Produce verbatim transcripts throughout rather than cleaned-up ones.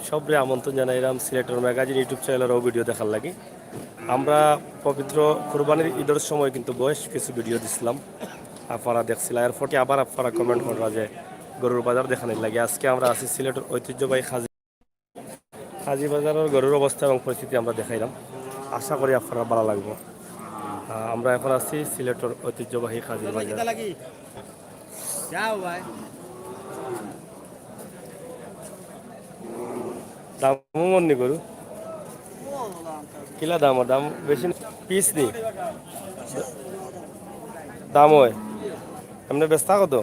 সবরে আমন্ত্রণ জানাইলাম সিলেটর ম্যাগাজিন YouTube চ্যানেলর অউ ভিডিও দেখার লাগি। আমরা পবিত্র কুরবানির ঈদর সময় কিন্তু বেশ কিছু ভিডিও দিছিলাম, আপনারা দেখছিলা। এরপর কি আবার আপনারা কমেন্ট কররা যে গরুর বাজার দেখানির লাগি। আজকে আমরা আছি সিলেটর ঐতিহ্যবাহী কাজী কাজী বাজারর গরুর অবস্থা এবং পরিস্থিতি আমরা দেখাইলাম। আশা করি আপনারা ভালা লাগবো। আহ, আমরা এখন আছি সিলেটর ঐতিহ্যবাহী কাজীর বাজার। দাম মন নি গরু? কিলা দাম? দাম বেশি নি? পিস নি? দাম অয়? এমনে বেচতা কত?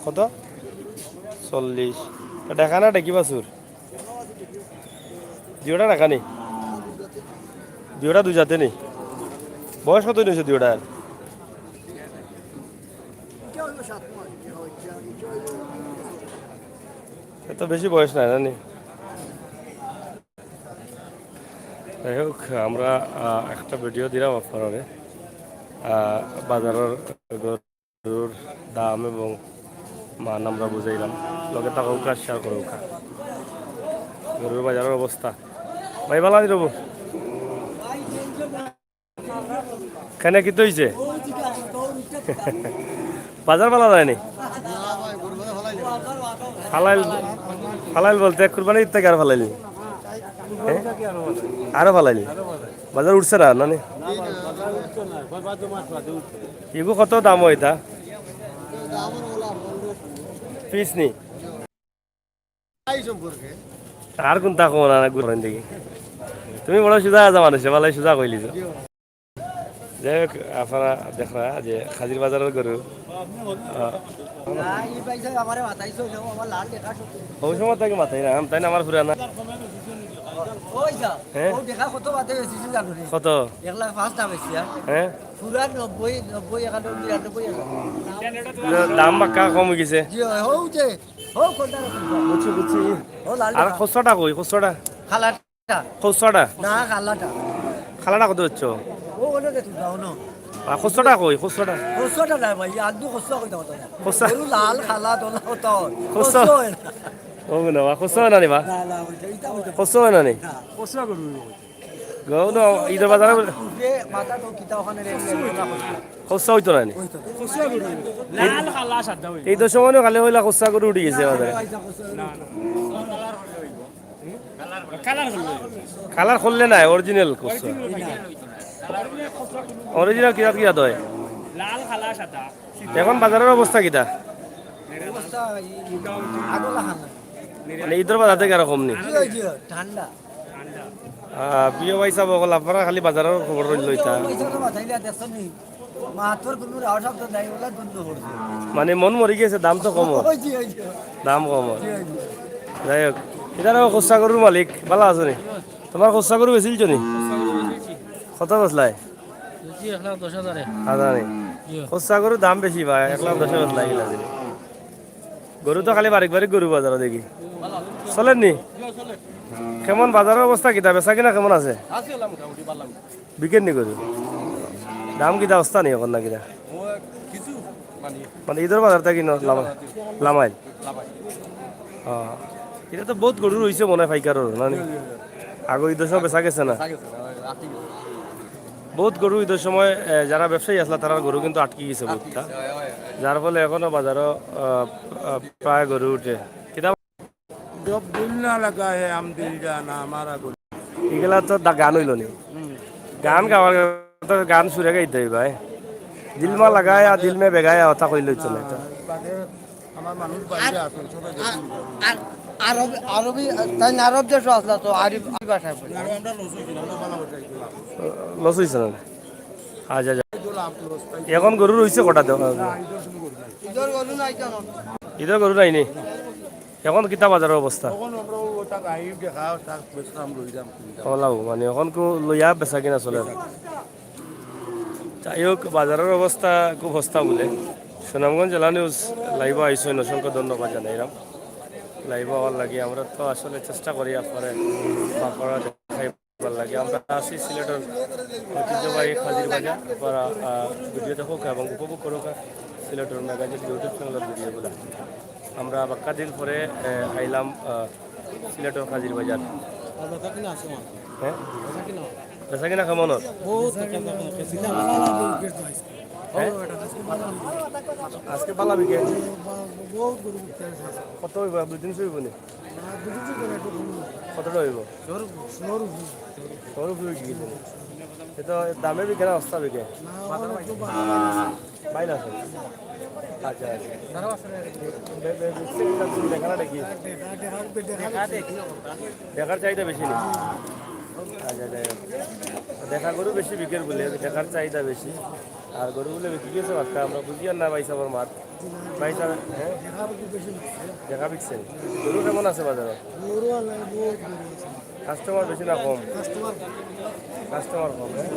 কত? চল্লিশ। তা ঢাকা না ঢাকি বাছুর? দুইওটা ঢাকা নি? দুইওটা দুই জাতে নি? বয়স কত অইছে দুইওটার? এত বেশি বয়স নাই, জানি। যাই হোক, আমরা, আহ, একটা ভিডিও দিলাম আপনারারে, আহ, বাজারর গরুর দাম এবং মান আমরা বুঝাইলাম। লগে থাকউক্কা, শেয়ার করউক্কা। গরুর বাজারর অবস্থা। ভাই, ভালা নি রবু? কেনে কিতা অইছে? বাজার ফালা যায় নি? ফালাইল, ফালাইল বলতে কুরবানি ঈদ থাকি আর ফালাইল নি? হ্যাঁ? আরো ফালাইল নি? বাজার উঠছে না, না নি? ইগু কত দাম অয় ইতা? পিস নি? এই সম্পর্কে। আর কুনতা কও না, না, ঘুরেন দেখি। তুমি বড় সুজা আজা মানুষ, ভালাই সুজা কইলি তো। যাই হোক, আপনারা দেখরা যে কাজীর বাজারর গরু, আহ, না, এই ভাই সাহেব আমারে মাতাইছো, যাও, আমার লাল দেখা সত্যি। অউ সময় থাকি মাতাই না, তাই না আমার পুরানা। ওই যা, হ্যাঁ? ও দেখা কত বাদে বেশি জানো রে? কত? এক লাখ পাঁচ দাম বেশি, হ্যাঁ? হ্যাঁ? পুরা নব্বই, নব্বই, একানব্বই, নিরানব্বই, একানব্বই। দাম বাক্কা কম অই গেছে। জি, অয়, হউ যে। ও, কোনটা রাখুন? বুঝছি, বুঝছি। ও, লাল আর লেখা। খুচরাটা কই, খুচরাটা? কালারটা। খুচরাটা? না, কালারটা। কালারটা কত দিচ্ছ? ও, ওটা দেখুন, দাও না। আর খুচরাটা কই, খুচরাটা? খুচরাটা না ভাই, আদু খুচরা কই দাও তো না। খুচরা? গরু লাল, কালা, দোলা কত? খুচরা? খুচরা অয় না। ও, না, খুচরা অয় না নি বা? না, না, ওইটা, এটা, ওইটা। খুচরা অয় না নি? না। খুচরা গরু অইব। গরু তো ঈদর বাজারে বলে। উপরে মাথা তো কিতা ওখানে রেখে রেখে ওলা করছে। খুচরা অইতো না নি? অইতো না। খুচরা গরু। লাল, কালা, সাদা অইব। ঈদর সময় খালি অইলা খুচরা গরু উঠি গেছে বাজারে। না, না। কালার করলে অইব। কালার করলে অইব। কালার করলে না, অরিজিনাল খুচরা। অরিজিনাল অইতো না। অরিজিনাল কিতা কিতা অয়? লাল, কালা, সাদা। এখন বাজারর অবস্থা কিতা? অবস্থা এই আগলা হালা। মানে ঈদর বাজার থাকি আরো কম নি? জি, জি, ঠান্ডা। আহ, প্রিয় ভাই সাহেব অকল, আপনারা খালি বাজারর খবর লইতা। পয়সা তো বাঁচাইলে আর দেখছেন নি? মাহাতর কোনো রাও শব্দ নাই, ওলা বন্ধ করছে। মানে মন মরি গেছে, দাম তো কম। ওই জি, ওই জি। দাম কম। জি, ওই জি। যাই হোক, ইতারা খুচরা গরুর মালিক, ভালা আছো নি? তুমার খুচরা গরু বেচিলছো নি? কত বেচলায়? বেচি এক লাখ দশ হাজারে। হাজারে। জি। খুচরা গরুর দাম বেশি বা, এক লাখ দশে বেচলায় কিলা দিলে। গরু তো খালি বারিক বারিক গরু বাজারো দেখি। চলের নি? কেমন বাজারর অবস্থা কিতা? বেচা কিনা কেমন আছে? আছে আল্লাহ মোটামুটি ভালা। বিকের নি গরু? দাম কিতা অবস্থা নি এখন না কিতা? ও কিছু মানে মানে ঈদর বাজার থাকি ন-, লামা-, লামাইল? লামাইল। ও, ইটা তো বউত গরু রইছে মনে অয় পাইকারর, না নি? আগর ঈদর সময় বেচা গেছে না? বেচা গেছে না, ওই আটকি গেছে। বউত গরু ঈদর সময়, এ, যারা ব্যবসায়ী আছলা, তারার গরু কিন্তু আটকি গেছে বউতটা। আটকি গেছে, হয়, হয়, হয়। যার ফলে এখনো বাজারো, আ, আ, প্রায় গরু উঠে। কিতা? जब दिल ना लगा है, हम दिल जाना, हमारा गुल। ইগুলা তো দা-, গান অইলো নি। হুম। গান গাওয়ার তো গান সুরে গাইতে অইবা, এ। দিল মা লাগায়া, দিল মে বেগায়া, অতা কইলে অইতো না, ইটা। বাদে আমার মানুষ বাইরে আছেন, সবাই আর, দেখুন। আর, আরব, আরবি, তাই না, আরব দেশো আছলা তো, আরবি ভাষায় বলে। না, আমরা লস অইছে না, আমরা ভালা অইছে, একটু লাভ। লস অইছে না? আচ্ছা, আচ্ছা। একটু লাভ লস তাই। এখন গরু রইছে কটা দেওয়া? না, ঈদর কোনো গরু নাই। ঈদর গরু নাই কেন? ঈদর গরু নাই নি? এখন কিতা বাজারর অবস্থা? এখন আমরা ওটা গাই দেখা, ওটা বেচতাম, লই যাম, কিনতাম। ওলাও, মানে, এখন কো লইয়া বেচা কিনা চলে? যাই হোক, বাজারর অবস্থা খুব হস্তা বুলে। সুনামগঞ্জ জেলা নিউজ লাইভো আইছইন, অসংখ্য ধন্যবাদ জানাইলাম। লাইভো আওয়ার লাগি আমরা তো আসলে চেষ্টা করি আপনারে বাঁকুড়া দেখাইবার লাগি। আমরা আছি সিলেটর ঐতিহ্যবাহী কাজীর বাজার। আপনারা, আহ, ভিডিও দেখউক্কা এবং উপভোগ করউক্কা সিলেটর ম্যাগাজিন YouTube চ্যানেলর ভিডিওগুলা। আমরা বাক্কা দিন পরে, এ, আইলাম, আ, সিলেটর খাজির বাজার। আর বেচা কিনা আছে আমার। হ্যাঁ? বেচা কিনা? বেচা কিনা কেমন অর? বহুত বেচা কিনা, বেচা কিনা। হ্যাঁ? আজকে বালা বিকে? বহুত গরু বিকতে আছে। কত অইবো? দুই তিনশো অইবো নি? না, দুই তিনশো করে একটু কম। কতটা অইবো? শহর, শহর উপরে। শহর উপরে বিকে গেছে নি? এ তো দামে বিকে না, অস্তা বিকে? না, আমার একটু বাজার আছে। বাইরে আছে? আচ্ছা, আচ্ছা। বে-, বে-, বেচছে কিনা তুমি দেখা না দেখি? দেখা, দেখা, দেখা। দেখার চাহিদা বেশি নি? আচ্ছা, যাই হোক। দেখা গরু বেশি বিকের বলে, দেখার চাহিদা বেশি। আর গরু বলে বিকি গেছে বাক্কা, আমরা বুঝি আর না ভাই সাহেবের মাত। ভাই সাহেব, হ্যাঁ? দেখা বিকছে। গরু কেমন আছে বাজারে? গরু আল্লাহ, বহুত গরু আছে। কাস্টমার বেশি না কম? কাস্টমার। কাস্টমার কম, হ্যাঁ?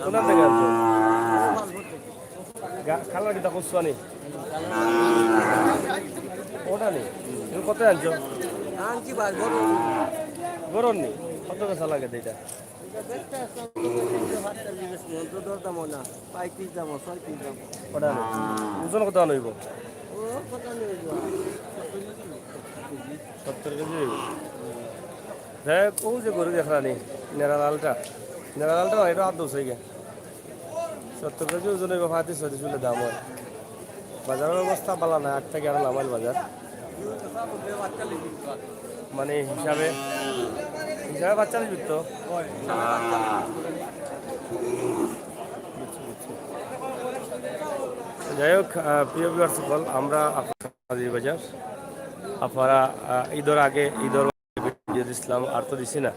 কোন থেকে আনছো? গা-, কালার কিতা করছো নি? ওটা নি? তুমি কত আনছো? আনছি ভাই, গরু। গরুর নি? কত বেচা লাগে এটা? মন তো দরদাম হয় না, পঁয়ত্রিশ দাম, ছয়ত্রিশ দাম। ওটা নি? ওজন কত আন অইবো? ও, কত আন অইবো? সত্তর কেজি অইবো। যাই হোক, ও যে গরু দেখরা নি, নেড়া লালটা, নেড়া লালটা না, এটা আট দশ হয়ে গেছে। সত্তর কেজি ওজন অইবো, পঁয়ত্রিশ ছয়ত্রিশ বলে দাম হয়। বাজারের অবস্থা ভালা না, আট থেকে আরো লামাইল বাজার। মানে হিসাবে, হিসাবে বাচ্চা বিকতো। বুঝছি, বুঝছি। যাই হোক, আহ, প্রিয় ভিউয়ার্স সকল, আমরা আপনারা বাজার, আপনারা, আহ, ঈদর আগে, ঈদর ভিডিও দিছিলাম, আর তো দিছি না,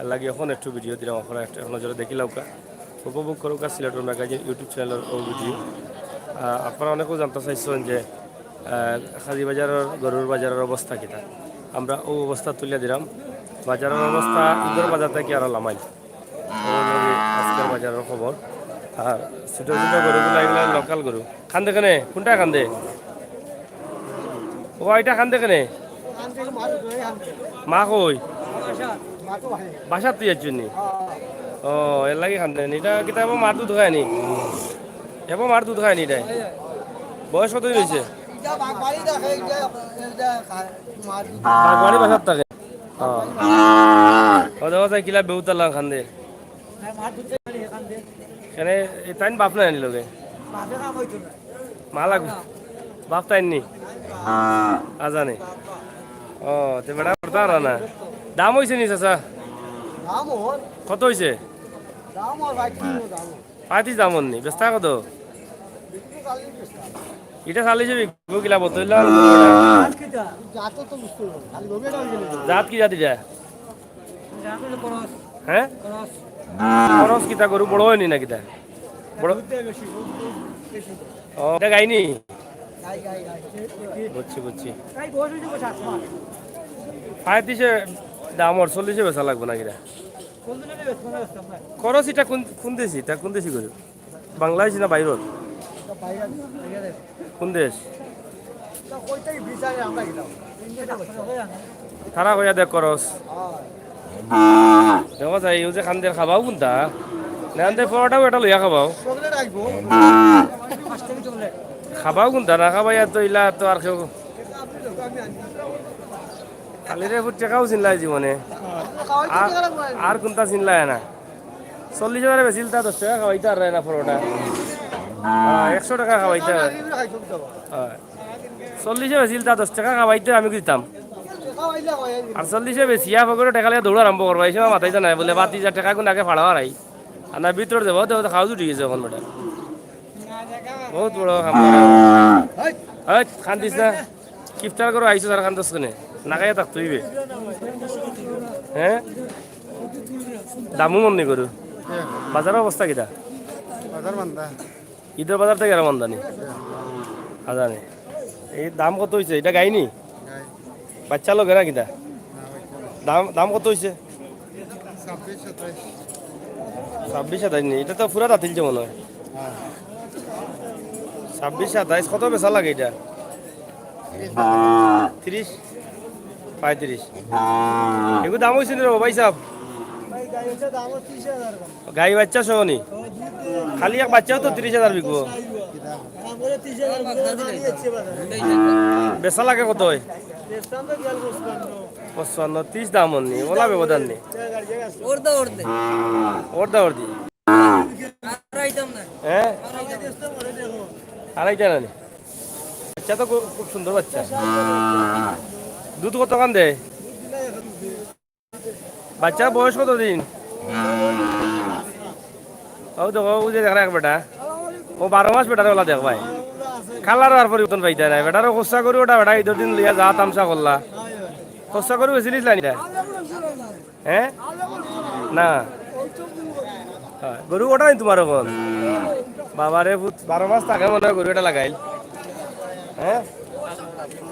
এর লাগি এখন একটু ভিডিও দিলাম, আপনারা একটু এক নজরে দেখি লাউকা, উপভোগ করুকা সিলেটর ম্যাগাজিন YouTube চ্যানেলর ও ভিডিও। আহ, আপনারা অনেকেও জানতে চাইছেন যে, আহ, খাজি বাজারর গরুর বাজারর অবস্থা কিতা, আমরা ও অবস্থা তুলিয়া দিলাম। বাজারর অবস্থা ঈদর বাজার থাকি আরো লামাইল। ও লাগে আজকের বাজারর খবর। আর ছোট ছোট গরুগুলা, এগুলা লোকাল গরু। কান্দে কেনে? কোনটা কান্দে? ও, এটা কান্দে কেনে? মা কই? বাসাত তুই যাচ্ছ নি? ও, এর লাগি কান্দে নি। এটা কিতা এবার মার দুধ খায় নি? এবার মার দুধ খায় নি এটাই? বয়স কত হয়েছে? বাগবাড়ি বাসাত থাকে। ও। ও, দেখো তাই কিলা বেউতালা কান্দে। কেনে, এ তাইন বাপ নাই আনি লগে? মা লাগবে। বাপ তাইন নি? আজানে। ও, তে বেটা করতা আর না। দাম হইছে নি চাচা? দাম ওর। কত হইছে? দাম ওর ভাই, কি দাম ওর? পঁয়ত্রিশ দাম ওর নি। বেচতা কত? বিক্রি চালিশ বেচতা। এটা চালিশে বিকবো কিলা বোতল? জাত কিতা? জাত তো বুঝতে হবে। আর লোভে না হইলে। জাত কি জাত এটা? হ্যাঁ? খরচ কিতা গরু বড় হয়নি না কিতা? বড়? ও, এটা গাইনি? বুঝছি, বুঝছি। পঁয়ত্রিশে দাম ওর, চল্লিশে বেচা লাগবো না কিতা? খরচ এটা কোন, কোন দেশি? এটা কোন দেশি গরু? বাংলাদেশি না বাইরর? কোন দেশ? তারা কইয়া দেখ খরচ। দেখো যাই, ও যে খান্দের খাবাও কোনটা? না, খান্দের পরোটাও এটা লইয়া খাবাও। খাবাও কোনটা? না খাবাই আর তো ইলা তো আর কেউ। খালি রে ফুট টেকাও চিনলাই জীবনে। আর, আর কোনটা চিনলাই না? চল্লিশ হাজারে বেচিল তা দশ টেকা খাওয়াইতে আর না পরোটা। হ্যাঁ, একশো টেকা খাওয়াইতে হয়। হ্যাঁ। চল্লিশে বেচিল তা দশ টেকা খাওয়াইতে আমি দিতাম। আর চল্লিশে বেচিয়া পকেটো টেকা লইয়া দৌড় আরম্ভ করবা। এই সময় মাথায় তো নাই বলে, বাতি যা টেকা গুণ আগে ফাড়া হারাই। আর না ভিতরে দেবো, দেবো তো খাওয়া উঠে গেছে এখন বেটা। বহুত বড় কাম। এই, কান্দিস না। কিফতার করো আইছো তারা কান্দস কেনে? না খাইয়া থাকতে হইবে। হ্যাঁ? দামও মন নেই গরু। বাজারের অবস্থা কিতা? বাজার মান্দা। ঈদের বাজার থেকে এরকম আমদানি? আজানি। এই দাম কত হইছে? এটা গাইনি? গাই। বাচ্চা লোক এরা কিতা? না, বাচ্চা লোক। দাম, দাম কত হইছে? ছাব্বিশ সাতাইশ। ছাব্বিশ সাতাইশ নি? এটা তো পুরা দাঁতিলছে মনে হয়। হ্যাঁ। ছাব্বিশ সাতাইশ, কত বেচা লাগে এটা? তিরিশ? পঁয়ত্রিশ। এগুলো দাম হইছে নি রে ভাই সাহেব? গাই বাচ্চা সহ নি? খালি এক বাচ্চাও তো তিরিশ হাজার বিকবো। বেচা লাগে কত অয়? পঁচপান্ন, ত্রিশ দাম অননি, ওলা ব্যবধান নেই। অর্ধা অর্ধে। অর্ধা অর্ধি। আড়াইতাম না। হ্যাঁ? আড়াইটা না নি? বাচ্চা তো খুব, খুব সুন্দর বাচ্চা। দুধ কতখান দেয়? বাচ্চার বয়স কত দিন? ও দেখো, ও যে দেখরা এক বেটা, ও বারো মাস বেটারে ওলা দেখ ভাই। কালার আর পরিবর্তন পাইতা নাই। বেটারও খোসা গরু ওটা বেটা, ইদর দিন লইয়া যা তামশা করলা। খোসা গরু বেচিলিছলা নি ইটা? হ্যাঁ? না। হ্যাঁ, গরু ওটা নি তুমার অখন? বাবারে পুত, বারো মাস থাকে মনে অয় গরু এটা লাগাইল। হ্যাঁ?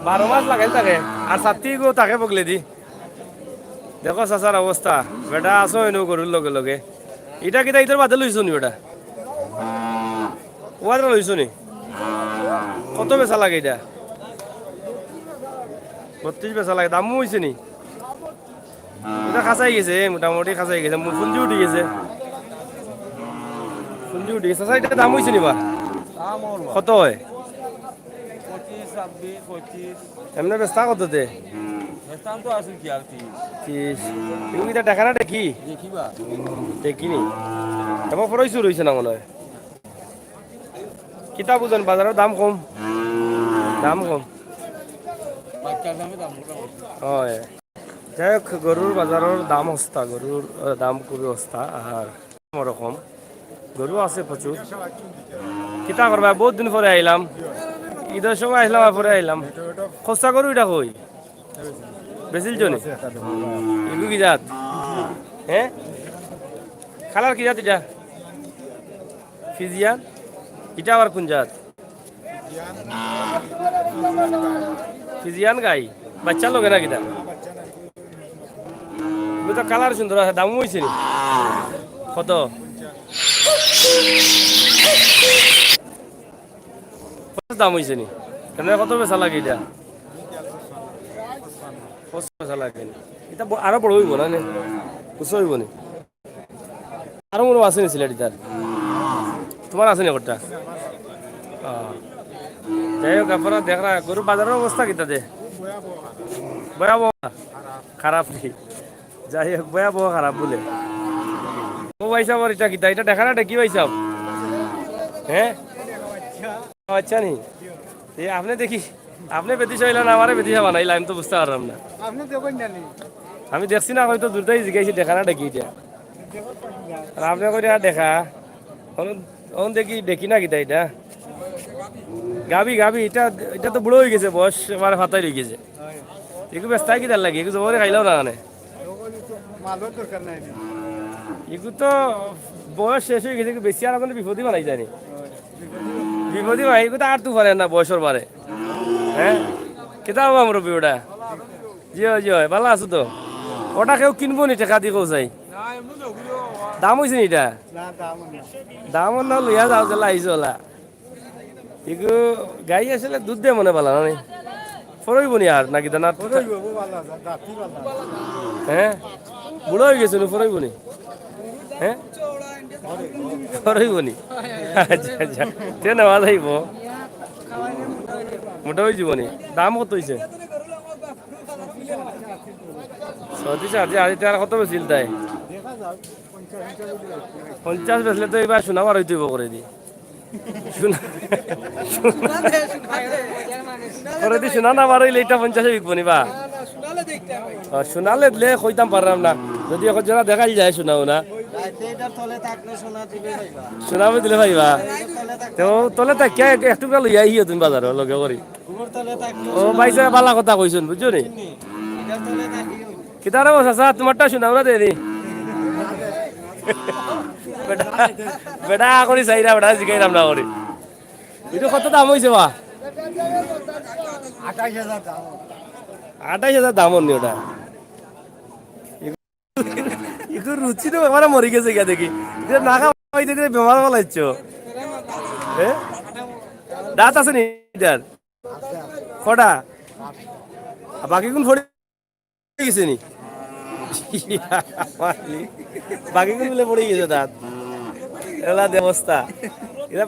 বারো মাস লাগাইল থাকে। আর সাথী গো থাকে বগলেদি। দেখো চাচার অবস্থা, বেটা আছো এনে গরুর লগে লগে। ইটা কিতা ইদর বাদে লইছো নি বেটা? ওয়াদরা লইছো নি? কত বেচা লাগে ইটা? বত্রিশ বেচা লাগে, দামও অইছে নি? ইটা খাসাই গেছে, মোটামুটি খাসাই গেছে, মু-, ফুঞ্জি উঠি গেছে। ফুঞ্জি উঠি গেছে। চাচা, ইটা দাম অইছে নি বা? দাম অর বা। কত অয়? পঁচিশ, ছাব্বিশ, পঁচিশ। এমনে বেচতা কত দে? বেচতাম তো আছে কি আর কি? ত্রিশ। তুমি কিতা দেখা না দেখি? দেখি বা। দেখি নি? এবার পরে শুরু অইছে না মনে অয়। কিতা বুঝইন, বাজারর দাম কম। দাম কম। বাচ্চার দামে দাম মোটামুটি। অয়। যাই হোক, গরুর বাজারর দাম হস্তা, গরুর, আহ, দাম খুবই হস্তা। আর অন্যরকম গরু আছে প্রচুর। কিতা করবা, বউত দিন পরে আইলাম, ইদর সময় আইলাম আর পরে আইলাম। খোসা গরু ইটা কই? বেচিলছো নি? ইগু কি জাত? হ্যাঁ, কালার কি জাত ইটা? ফিজিয়ান? ইটা আবার কুন জাত? ফিজিয়ান গাই? বাচ্চার লগে না কিতা? ইগু তো কালার সুন্দর আছে, দামও অইছে নি? কত? কত দাম অইছে নি? এমনে কত বেচা লাগে ইটা? কত বেচা লাগে নি? ইটা ব-, আরো বড় অইবো না নি? উচ্চ অইবো নি? আরো মনে আছে নি সিলেট ইটার? তুমার আছে নি একটা? আহ। যাই হোক, আপনারা দেখরা গরু বাজারর অবস্থা কিতা দে? ভয়াবহ। খারাপ নি? যাই হোক, ভয়াবহ খারাপ বুলে। ও ভাই সাহেব, আর ইটা কিতা? ইটা দেখা না, ইটা কি ভাই সাহেব? হ্যাঁ? আচ্ছা নি? এ আপনে দেখি, আপনে বেদিশা অইলা না, আমারে বেদিশা বানাইলা, আমি তো বুঝতে পারলাম না। আপনে দেখইন না নি? আমি দেখছি না, হয়তো দূরতাই জিগাইছি, দেখা না দেখি ইটা। আর আপনে কইরা দেখা, অখন, অখন দেখি, দেখি না কিতা ইটা? গাবি, গাবি, ইটা, ইটা তো বুড়া অই গেছে, বয়স একেবারে ফাতাই রই গেছে। ইগু বেচতায় কিতার লাগি? ইগু জবরে খাইলাও না মানে। মালর দরকার নাই। ইগু তো বয়স শেষ অই গেছে, ইগু বেশি আর আমাদের বিপদই বানাই যায়নি। বিপদই বানাই, ইগু তো আর তো পারে না বয়সর বারে। হ্যাঁ? কিতা অইবো মুরব্বি ওটা? জি অয়, জি অয়, ভালা আছো তো? ওটা কেউ কিনবো নি টেকা দি কও চাই? দাম অইছে নি ইটা? না, দাম অর না। দাম অর না, লইয়া যাও, যেলা আইছো ওলা। ইগু গাই আসলে দুধ দে মনে বালা না নি? ফরইবো নি আর নাকি দানা? ফরইবো, ও বালা, দা-, দাঁতি বালা। হ্যাঁ? বুড়া অই গেছে নি, ফরইবো নি? হ্যাঁ? ফরইবো নি? আচ্ছা, আচ্ছা। তে নেওয়া যাইবো। মোটা অই যিবো নি? দাম কত অইছে? ছত্রিশ হাজার, আজ ইটা আর কত বেচিল তাই? পঞ্চাশ বেচলে তো ইবার সোনা বার অইতো অইবো করেদি। সোনা, সোনা, করেদি সোনা না বার অইলে ইটা পঞ্চাশে বিকবো নি বা? ও, সোনালে দিলে কইতাম পারলাম না। যদি অখন জোড়া দেখাইল যায় সোনা উনা। রাইতে ইটার তলে থাকলে সোনা দিলে পাইবা। সোনা দিলে পাইবা। ইটার তলে থাকলে তো তলে থাকিয়া এক, এক টুকরা লইয়া আইও তুমি বাজারো লগে করি। ও ভাই সাহেব, ভালা কথা কইছইন, বুঝছো নি? কিতা রে ও চাচা, তুমারটা সোনা উনা দেয়নি? বেটা, বেটা করি চাইরা, বেটা জিগাইরাম না করি। ইটা কত দাম অইছে বা? আঠাইশ হাজার দাম। আঠাইশ হাজার দাম অর নি ওটা। ইগু রুচি তো বেমারে মরি গেছে গিয়া দেখি। ইটা না খাওয়াইতে দিলে বেমার ফালাইছো। এ? দাঁত আছে নি ইটার? কটা? আর বাকি কুন পড়ি গেছে নি? বাকি কুন বুলে পড়ি গেছে দাঁত? এলা দে অবস্থা। ইতা,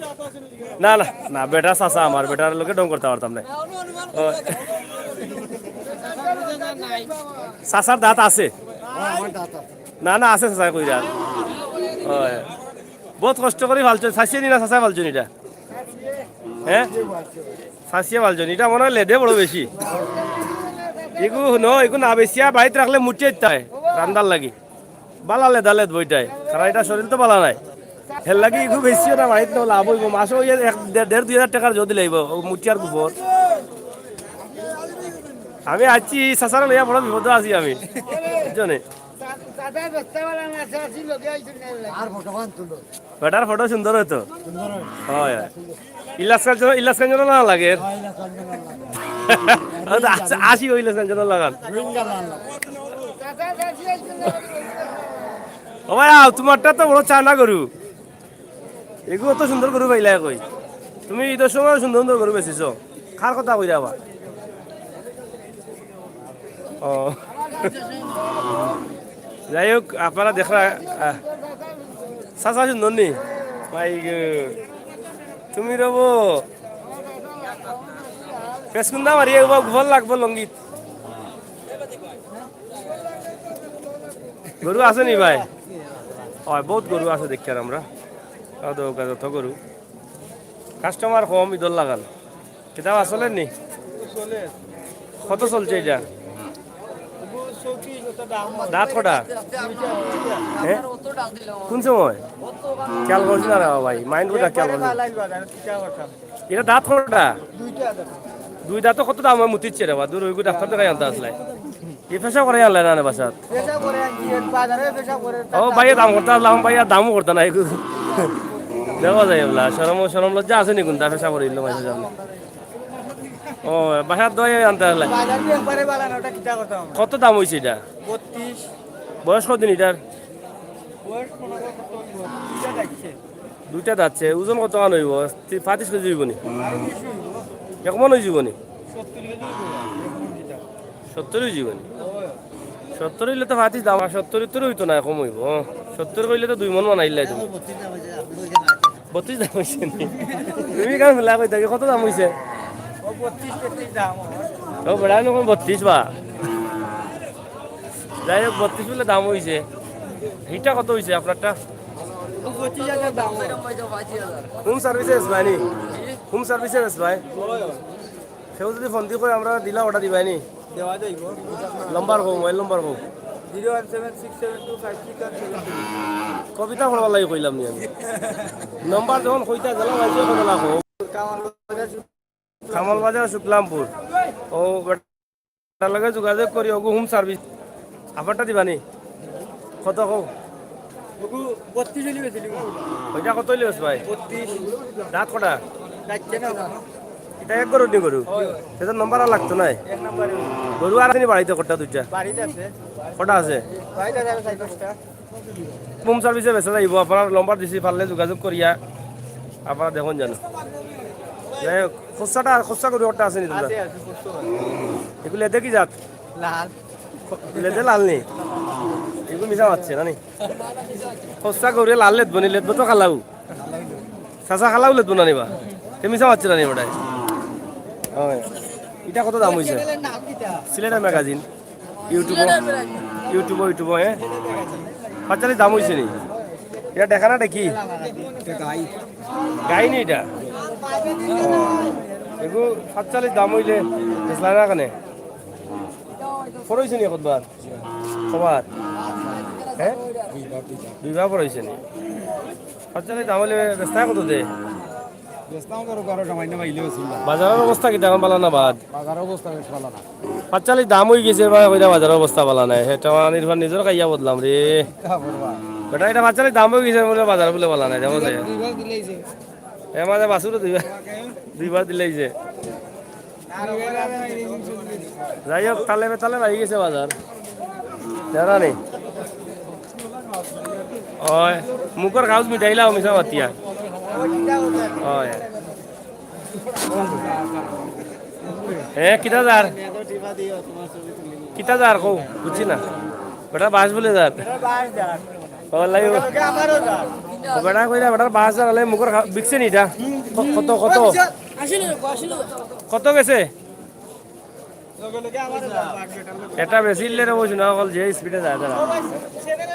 না, না, না, বেটা চাচা আমার, বেটার লগে ঢং করতাম পারতাম নায়। ও। চাচার দাঁত আছে? না, না, আছে চাচা কইরা। অয়। বউত কষ্ট করি পালছইন, চাচিয়ে নি না চাচায় পালছইন ইটা? হে? চাচিয়ে পালছইন, ইটা মনে অয় লেদে বড় বেশি। ইগু ন, ইগু না বেচিয়া বাড়িত রাখলে মুটিয়া দিতা অয়, রান্দার লাগি। বালা লেদা লেদ বইটায়, কারণ ইটা শরীল তো বালা নায়। হের লাগি ইগু বেচিও না, বাড়িত ন লাভ অইবো, মাসো অউ এক দেড়, দেড় দুই হাজার টেকার জো দিলাইবো, অউ মুটিয়ার গোবর। আমি আইছি, চাচারে লইয়া বড় বিপদো আছি আমি, বুঝছো নি? বেটার ফটো সুন্দর অয় তো। অয়, অয়। ইলিয়াস কাঞ্চন, ইলিয়াস কাঞ্চন না লাগে? আশি ইলিয়াস কাঞ্চন লাগান। ও ভাই, আও, তুমারটা তো বড় চায়না গরু। এগু অত সুন্দর গরু পাইলায় কই? তুমি ইদর সময় সুন্দর সুন্দর গরু বেচিছো। কার কথা কইরা আবার? ও। যাই হোক, আপনারা দেখরা, আহ, চাচা সুন্দর নি? ভাই গো, তুমি রবো। ফেসকুন্দা মারিয়া উবা গোবর লাগবো লঙ্গিত। গরু আছে নি ভাই? অয়, বউত গরু আছে দেখিয়ার আমরা। তাও তো যত গরু। কাস্টমার কম, ইদর লাগান। কিতা বা চলের নি? কত চলছে ইটা? দাঁত কটা? হে? কুন সময়? খেয়াল করছি না রে ভাই, মাইন্ড করি খেয়াল করছি না। ইটা দাঁত কটা? দুই দাঁতো কত দাম অয় মুতিচ্ছে রে বা, দূর অইগু ডাক্তার দেখাই আনতা আছলায়। ই পেশাব করাই আনলায় না নি বাসাত? পেশাব করে আনছি, বাজারে পেশাব করে। ও ভাইয়ে দাম করতা আছলা, ভাইয়ে দামও করতা না, এগু দেখা যায় এবলা, শরম, শরম লজ্জা আছে নি কুনতা, পেশাব করিল মাইনষর সামনে। ও, বাসাত দই আনতা আছলায়। বাজার দি একবারে বালা না, ওটা কিতা করতাম আমরা? কত দাম অইছে ইটা? বত্রিশ। বয়স কতদিন ইটার? বয়স পনেরো বছর, দুইটা যাচ্ছে। দুইটা দাঁতছে, ওজন কত খান অইবো? তি-, পঁয়ত্রিশ কেজি অইবো নি? এক মন অইযিবো নি? সত্তর কেজি অইবো, এক মন কিতা? সত্তর অইযিবো নি? সত্তর অইলে তো পঁয়ত্রিশ দাম, আর সত্তর তো অইতো না, কম অইবো। সত্তর কইলে তো দুই মন বানাইলাই তুমি। বত্রিশ দাম অইছে নি? তুমি কেন মিলা কইতা কি, কত দাম অইছে? ও বত্রিশ, তেত্রিশ দাম। ও বেড়া, নকম বত্রিশ বা। যাই হোক, বত্রিশ বুলে দাম অইছে। হিটা কত অইছে আপনারটা? পঁচিশ হাজার দাম। হোম সার্ভিসে বেচবায় নি? হোম সার্ভিসে বেচবায়? কেউ যদি ফোন দি কয়, আমরা দিলা, অর্ডার দিবায় নি? দেওয়া যাইবো। নম্বর কও, মোবাইল নম্বর কও। Zero one seven six seven two five six one seven three. কবিতা পড়বার লাগি কইলাম নি আমি। নম্বর যখন কইতা গেলাম, আইসে কত লাখ হোক। কামাল বাজার, শুক্লামপুর। ও, বেটার লগে যোগাযোগ করি, ওগু হোম সার্ভিস। অফারটা দিবা নি? কত কও? ওগু বত্রিশ অইলে বেচি দিমু। ওইটা কত অইলে বেচবায়? বত্রিশ। দাঁত কটা? চাইরটা না। ইটা এক গরুর নি গরু? হয়। সেটার নম্বর আর লাগতো নায়? এক নম্বরে। গরু আর আছে নি বাড়িত কটা দুইটা? বাড়িত আছে। কটা আছে? বাড়িত আছে আরো চাইর পাঁচটা। হোম সার্ভিসে বেচা যাইবো, আপনার নম্বর দিছি, পারলে যোগাযোগ করিয়া আপনারা দেখুন যেন। যাই হোক, খোসাটা, খোসা গরু একটা আছে নি তোমরা? আছে, আছে, খোসা। এগুলো লেদে কি জাত? লাল। লেদে লাল নি? এগুলো মিছা মাতছে না নি? খোসা গরু লাল লেদবো নি, লেদবো তো কালাউ। চাচা কালাউ লেদবো না নি বা? তে মিছা মাতছে না নি বেটায়? হয়। ইটা কত দাম অইছে? সিলেটের ম্যাগাজিন। YouTube, YouTube, YouTube, হ্যাঁ? পাঁচচল্লিশ দাম অইছে নি? ইটা দেখা না দেখি? গাই নি ইটা? এগু পাঁচচল্লিশ দাম অইলে বেচলা না কেনে? ফরইছে নি কতবার? কবার? হ্যাঁ? দুইবার ফরইছে নি? পাঁচচল্লিশ দাম অইলে বেচতা কত দে? বেচতাম ধরো বারো সামান্য পাইলে বেচুন না। বাজারর অবস্থা কিতা এখন, বালা না বাদ? বাজারর অবস্থা বেশ বালা না। পাঁচচল্লিশ দাম অইগেছে বা কইরা বাজারর অবস্থা বালা নাই। হে, টেমা আনির পর নিজর খাইয়া বদলাম রে। কিতা করবা? বেটা, ইটা পাঁচচল্লিশ দাম অইগেছে বুলে বাজার বুলে বালা নাই, দেখো যে। দুইবার দিলাইছে। এর মাঝে বাছুরও দুইবার, দুইবার দিলাইছে। যাই হোক, তালে বেতালে লাগি গেছে বাজার। জানা নি? ওই, মুখর কাগজ মিটাইলাও মিছা মাতিয়া। ওই। এ, কিতা যার? কিতা যার কও? বুঝছি না। বেটা বাস বুলে যার। ও, লাই। বেটা কইরা বেটার বাজার আলে মুখর খা-, বিকছে নি ইটা? ক-, কত, কত? কত গেছে? এটা বেশি ইল্লে রে বলছি না, অকল যে স্পিডে যায় তারা।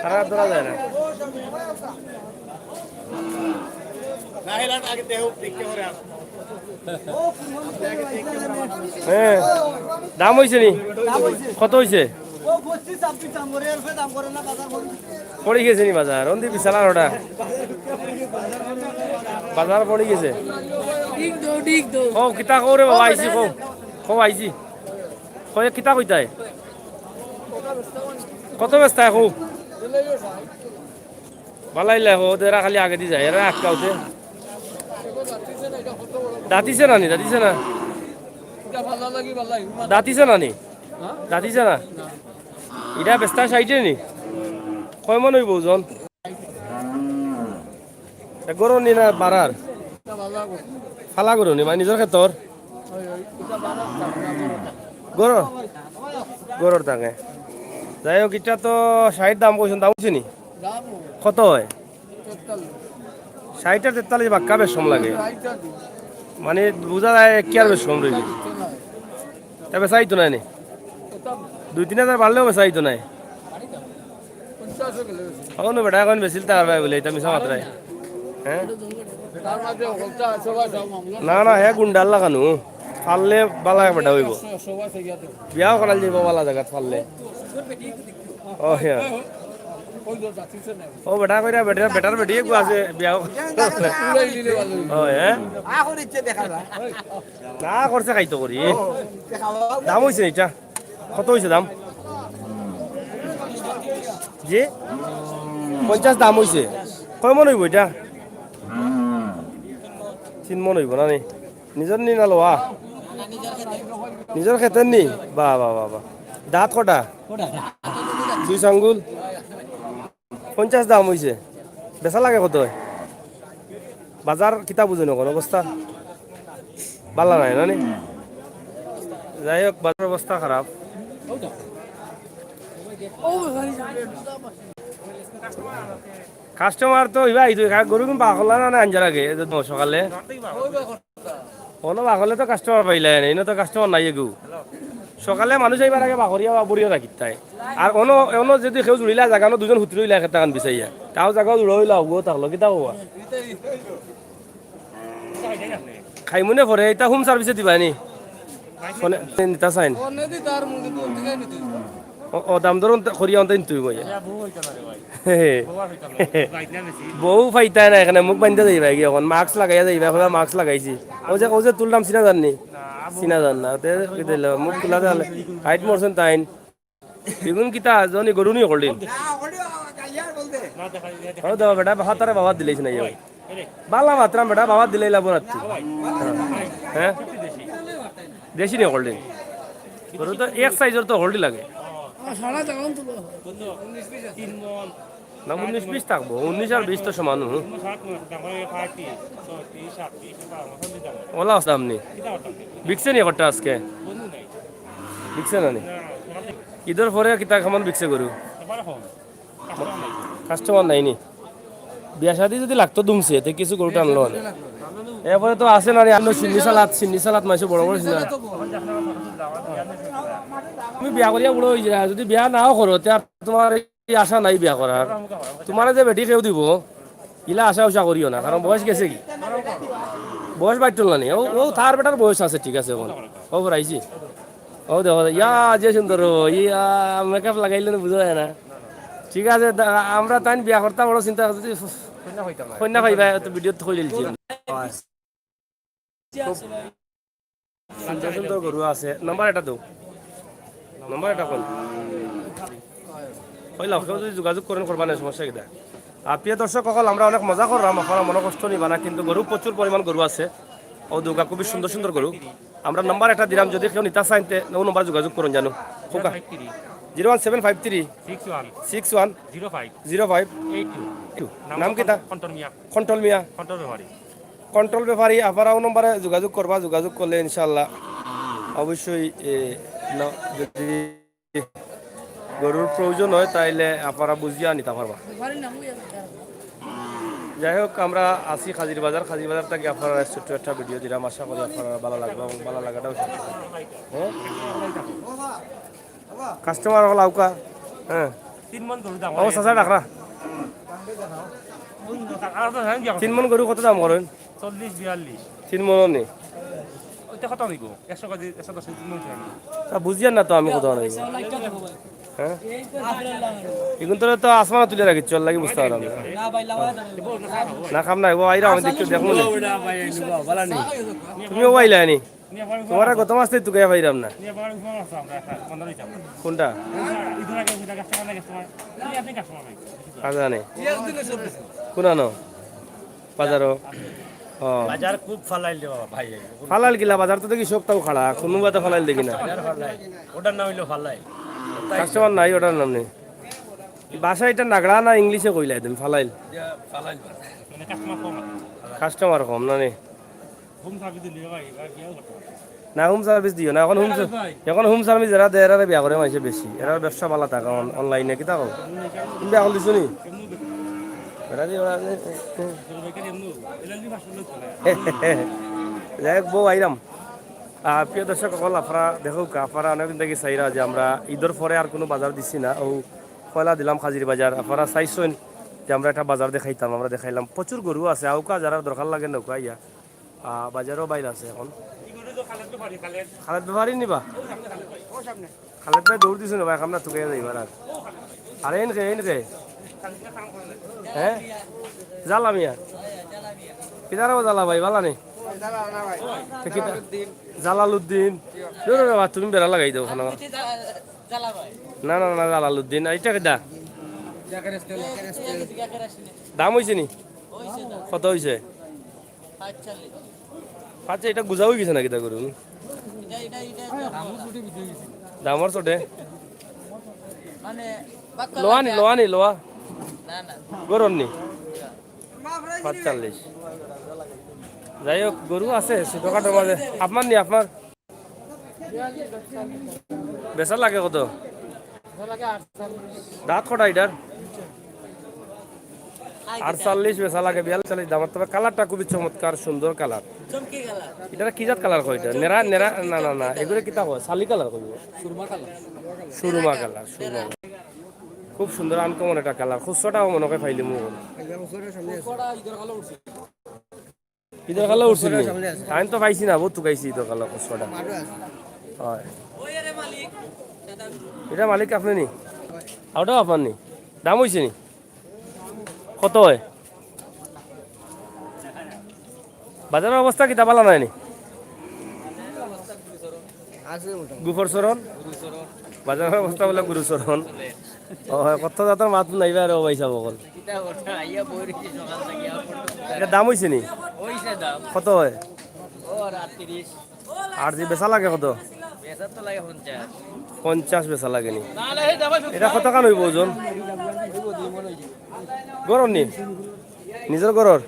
তারা ধরা যায় না। হ্যাঁ, দাম অইছে নি? কত অইছে? পড়ি গেছে নি বাজার? অন্দি বিশাল আর ওটা। বাজার পড়ি গেছে। ও, কিতা কও রে বাবা, আইছি, কও। কও, আইছি। কই, কিতা কইতায়? কত বেচতায়, কও? বালাইলে, ও, এরা খালি আগেদি যায়, এরা আটকাওতে। দাঁতিছে না নি, দাঁতিছে না? দাঁতিছে না নি? দাঁতিছে না? ইটা বেচতা ষাইটে নি? কয় মন অইবো ওজন? এ গরু নি না বাড়ার? ফালা গরু নি, মানে নিজর খেতর? গরু? গরুর থাকে। যাই হোক, ইটা তো ষাইট দাম কইছইন, দাম অইছে নি? কত অয়? ষাইট আর তেতাল্লিশ বাক্কা বেশ কম লাগে। মানে বুঝা যায় কি আর বেশ কম রইল। তা বেচা অইতো নায় নি? দুই তিন হাজার বাড়লেও বেচা অইতো নায়। অখন বেটা অখন বেচিল তার ভাই বলে, ইটা মিছা মাতরায়। হ্যাঁ? না, না, হে গুন্ডার লাখানু। পারলে বালা বেটা অইবো। বিয়াও করাইল যাইবো বালা জাগাত পারলে। ও, হ্যাঁ। ও বেটা কইরা বেটা, বেটার বেটি এগু আছে, বিয়াও। ও, হ্যাঁ? না করছে খাইতো করি। দাম অইছে ইটা? কত অইছে দাম? জি? পঞ্চাশ দাম অইছে। কয় মন অইবো ইটা? তিন মন অইবো না নি? নিজর নি না লওয়া? নিজর খেতর নি? বাহ, বাহ, বাহ, বাহ। দাঁত কটা? দুই আঙ্গুল? পঞ্চাশ দাম অইছে। বেচা লাগে কত অয়? বাজার কিতা বুঝইন অখন অবস্থা? বালা নায় না নি? যাই হোক, বাজার অবস্থা খারাপ। কাস্টমার তো ইবা আইতো, গরু কিনবা করলা না, না আনজার আগে, এই যে সকালে। অনো বাকলে তো কাস্টমার পাইলায় না, ইনো তো কাস্টমার নাই এগু। সকালে মানুষ আইবার আগে বাকরিয়া বা বুড়িয়া রাখিতায়। আর অনো, অনো যদি কেউ জুড়িলা জাগা, অনো দুজন হুতি রইলা একটা কান বিছাইয়া। তাও জাগা জুড়া হইলা, অগুও থাকলো, কিতা হওয়া? খাইমুনে পরে, ইটা হোম সার্ভিসে দিবায় নি? ফোনে নিতা চাইন। ও, ও, দাম দর অন্তে-, করিয়া অন্তে নিতে হইব ইয়া। বউ পাইতায় না এখানে, মুখ বান্ধা যাইবা কি অখন? মাস্ক লাগাইয়া যাইবা, এখন মাস্ক লাগাইছি। ও যে, ও যে তুললাম, চিনা যার নি? চিনা যার না। তে কি দিল? মুখ খুলা তাহলে। হাইট মরছেন তাইন। বেগুন কিতা, জনি গরু নিয়ে করলি? ও দাও বেটা, হাতারে বাবা দিলেইছ না ইয়া। বালা মাতরাম বেটা, বাবা দিলেই লাভ রাখছি। হ্যাঁ? দেশি নিয়ে করলি। গরু তো এক সাইজর তো হলডি লাগে। না, উনিশ বিশ থাকবো, উনিশ আর বিশ তো সমান। হুম। ওলা আসলাম নি। বিকছে নি কটা আজকে? বিকছে না নি? ঈদর পরে কিতা কেমন বিকছে গরু? কাস্টমার নাই নি? বিয়া শাদি যদি লাগতো দুমছে, তে কিছু গরু টানলো অনে। এরপরে তো আছে না নি, আর সিন্নি সালাদ, সিন্নি সালাদ মাইছে বড় বড় সিন্নি। তুমি বিয়া করিয়া বুড়ো হয়ে যায়, যদি বিয়া নাও করো, তে আর তোমার এই আশা নাই বিয়া করার। তোমার যে বেটি কেউ দিব, ইলা আশা উশা করিও না, কারণ বয়স গেছে কি? বয়স বাড়তো না নি? ও, ও তার বেটার বয়স আছে, ঠিক আছে, এখন। ও, ফুরাইছি। ও দেখো, ইয়া, যে সুন্দর, ও, ইয়া, মেকআপ লাগাইলে না বুঝা যায় না। ঠিক আছে, তা-, আমরা তাইন বিয়া করতাম, বড় চিন্তা করছি। কন্যা পাইবা, তো ভিডিও তো কই দিলছি। সুন্দর সুন্দর গরু আছে, নাম্বার এটা দাও। নাম্বার এটা কোন? কইলাম, কেউ যদি যোগাযোগ করেন, করবা না, সমস্যা কিতা? আর প্রিয় দর্শক সকল, আমরা অনেক মজা করলাম, আপনারা মনে কষ্ট নিবা না, কিন্তু গরু প্রচুর পরিমাণ গরু আছে। ও দুগা খুবই সুন্দর সুন্দর গরু। আমরা নাম্বার একটা দিলাম, যদি কেউ নিতা চাইন, তে ও নাম্বার যোগাযোগ করুন জানো। খোকা। Zero one seven five three six one six one zero five zero five eight two. নাম কিতা? কন্ট্রোল মিয়া। কন্ট্রোল মিয়া। কন্ট্রোল ব্যাপারী। কন্ট্রোল ব্যাপারী, আপনারা ও নম্বরে যোগাযোগ করবা, যোগাযোগ করলে ইনশাআল্লাহ অবশ্যই, এ, ন-, যদি গরুর প্রয়োজন হয়, তাইলে আপনারা বুঝিয়া নিতে পারবা। যাই হোক, আমরা আছি কাজির বাজার। কাজির বাজার থাকি আপনারারে ছোট্ট একটা ভিডিও দিলাম, আশা করি আপনারার ভালা লাগবো এবং ভালা লাগাটাও সত্য। হ্যাঁ, কাস্টমার অকল আউক্কা। হ্যাঁ, তিন মন গরু দাম ও চাচা ডাকরা। তিন মন গরু কত দাম করেন? চল্লিশ বিয়াল্লিশ। তিন মন নি? ওইটা কত হইব? একশো কেজি, একশো দশ কেজি তিন মন হইব। তা বুঝিয়ার না তো আমি কত হইব। হ্যাঁ, এগুন তো তো আসমানে তুলে রাখিচ্ছ, লাগি বুঝতে পারলাম না। না, কাম নাই, ও আইরা, আমি দেখতে দেখবো না। তুমিও পাইলা নি? তোমার গত মাস থেকে তুকাইয়া পাইলাম না। কোনটা? আচ্ছা, নে। কোন আনো? বাজারও? ও। বাজার খুব ফালাইল রে বাবা, ভাই। ফালাইল কিলা? বাজার তো দেখি সবটাও খাড়া, কোনো বাতে ফালাইল দেখি না। বাজার ফালাইল। ওটার নাম হইলো ফালাইল। কাস্টমার নাই, ওটার নাম নেই। ভাষা এটা নাগড়া না ইংলিশে কইলা একদম? ফালাইল। ইয়া, ফালাইল বাজার। মানে কাস্টমার কম আছে। কাস্টমার কম না নি? হোম সার্ভিস দিলে ভাই, এবার বিয়াও করতে পারে। না, হোম সার্ভিস দিও না। এখন হোম সার-, এখন হোম সার্ভিস এরা দেয়, এরারে বিয়া করে মাইনষে বেশি। এরার ব্যবসা ভালা থাকে অন-, অনলাইনে। কিতা কও? তুমি বিয়া করলিছো নি? এরা দি ওরা, যাই হোক, বউ আইরাম। আহ, প্রিয় দর্শক অকল, আপনারা দেখউক্কা, আপনারা অনেকদিন থাকি চাইরা যে আমরা ঈদর পরে আর কুনু বাজার দিছি না। ও পয়লা দিলাম কাজির বাজার, আপনারা চাইছইন যে আমরা একটা বাজার দেখাইতাম, আমরা দেখাইলাম। প্রচুর গরু আছে, আউক্কা যারার দরকার লাগে নৌকা আইয়া। আহ, বাজারও বাইর আছে এখন। খালেদ ব্যাপারী নিবা? খালেদ ভাই দৌড় দিছে না ভাই, আমরা তুকে যাইবার আর। আরে এনকে, এনকে। হ্যাঁ? জ্বালা মিয়া। কিতার জ্বালা ভাই, ভালা নি? তো কিতা? জালালউদ্দিন। দূর রে বাবা, তুমি বেড়া লাগাই দাও ওখানে। না, না, না, জালালউদ্দিন। এইটা কিতা? দাম হইছে নি? কত হইছে? আচ্ছা, এটা গুজা হয়ে গেছে নাকি তা গরু? দামর চোটে? লোয়া নি, লোয়া নি, লোয়া? গরুর নি? পাঁচচল্লিশ। যাই হোক, গরু আছে ছোটখাটোর মাঝে। আপনার নি, আপনার? বেচা লাগে কত? দাঁত কটা এটার? আটচল্লিশ বেচা লাগে, বিয়াল্লিশ দাম। তবে কালারটা খুবই চমৎকার, সুন্দর কালার। এটা কি জাত কালার কয় এটা? নেরা, নেরা, না, না, না, এগুলো কিতা কয়? শালি কালার কইব। সুরমা কালার। সুরমা কালার, সুরমা। খুব সুন্দর, আনকমন একটা কালার। খুচরাটাও মনে হয় পাইলে মনে হয়। ইদর কালো উঠছিল নি? আমি তো পাইছি না, বহুত তুকাইছি ইদর কালো কষ্টটা। হয়। এটা মালিক আপনি নি? ওটাও আপনার নি? দাম হইছে নি? কত হয়? বাজারর অবস্থা কিতা ভালা নায় নি? গুফর চরণ? বাজারর অবস্থা বলে গুরু চরণ। ও হয়, কত জাতর মাত নাইবা রে, ও ভাই সাব অকল। এটা দাম হইছে নি? কত হয়? আর যে বেচা লাগে কত? পঞ্চাশ বেচা লাগে নি? এটা কত কান হইব ওজন? গরর নি? নিজর গরর?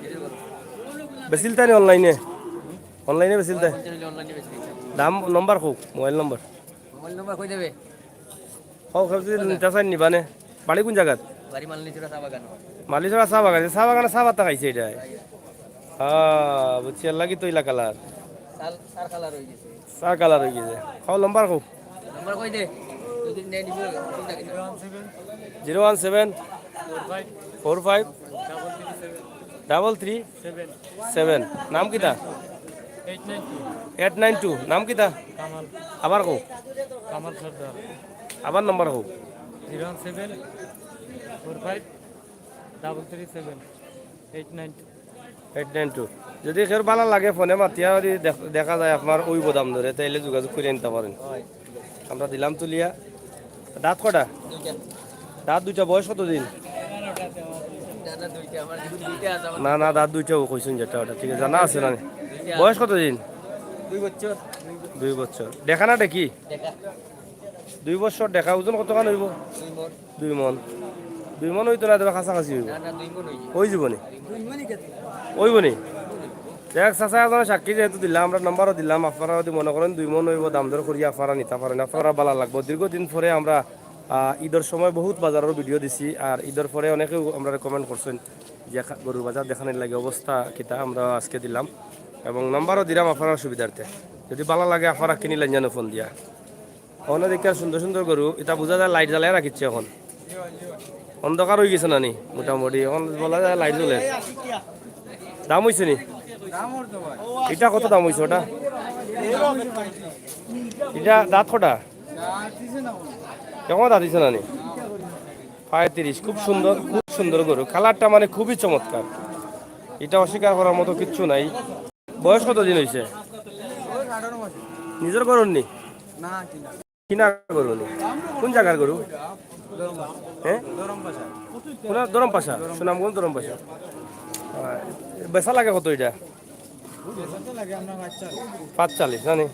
বেচিলতা নি অনলাইনে? অনলাইনে বেচিলতা? দাম নম্বর কউক, মোবাইল নম্বর। মোবাইল নম্বর কই দেবে? হক, সব যদি নিতা চাইন নিবা নে। বাড়ি কোন জাগাত? বাড়ি মালনীছড়া চা বাগান। মালনীছড়া চা বাগান, চা বাগানে চা পাতা খাইছে এটা। হ্যাঁ, বুঝছি, এর লাগি তো ইলা কালার। সার, সার কালার হয়ে গেছে। চা কালার হয়ে গেছে। হক, নম্বর কউক। নম্বর কই দে? দুই দিন নেই, নিবি। Zero one seven four five double three seven. নাম কিতা? Eight nine two. Eight nine two. নাম কিতা? কামাল। আবার কউক। কামাল সর্দার। আবার নম্বর কউক। Zero one seven four five double three seven eight nine two. Eight nine two. যদি কেউর ভালা লাগে ফোনে মাতিয়া যদি দেখ-, দেখা যায় আপনার ওই দাম ধরে, তাইলে যোগাযোগ করি আনতা পারেন। আমরা দিলাম তুলিয়া। দাঁত কটা? দুইটা। দাঁত দুইটা, বয়স কত দিন? না, না, দুইটা, আমার দুইটা আছে আমার। না, না, দাঁত দুইটা, ও কইছইন যেটা ওটা, ঠিক আছে, জানা আছে না? দুইটা। বয়স কত দিন? দুই বছর। দুই বছর। দেখা না দেখি? দেখা। দুই বছর দেখা, ওজন কতখান হইব? দুই মন। দুই মন। দুই মন হইতো না, তবে কাছাকাছি হইব। না, না, দুই মন হইব। হই যাব নি? দুই মনই খেতে। হইব নি? দেখ, চাচা একজন সাক্ষী যেহেতু দিলাম, আমরা নাম্বারও দিলাম, আপনারা যদি মনে করেন দুই মন হইব, দাম দর করি আপনারা নিতে পারেন, আপনারা ভালা লাগবো। দীর্ঘদিন পরে আমরা আহ, ঈদর সময় বহুত বাজারর ভিডিও দিছি, আর ঈদর পরে অনেকেউ আমরারে কমেন্ট করছইন যে খা-, গরুর বাজার দেখানির লাগি অবস্থা কিতা, আমরা আজকে দিলাম এবং নাম্বারও দিলাম আপনারার সুবিধার্থে। যদি ভালা লাগে আপনারা কিনিলাইন জানো ফোন দিয়া। অনেক দেখি আর সুন্দর সুন্দর গরু, ইতা বুঝা যায় লাইট জ্বালায় রাখিচ্ছে এখন। অন্ধকার অইগেছে না নি? মোটামুটি এখন বলা যায় লাইট জ্বলে। দাম অইছে নি? ইটা কত দাম অইছে ওটা? ইটা দাঁত কটা? এখনো দাঁত দিছে না নি? পঁয়ত্রিশ। খুব সুন্দর, খুব সুন্দর গরু। কালারটা মানে খুবই চমৎকার। ইটা অস্বীকার করার মতো কিচ্ছু নাই। বয়স কত দিন অইছে? নিজর গরুর নি? কিনা গরু নি? কোন জাগার গরু? হ্যাঁ? কোন ধরমপাশা? সুনামগঞ্জ ধরমপাশা। আহ, বেচা লাগে কত ইটা? পাঁচচল্লিশ, জানি।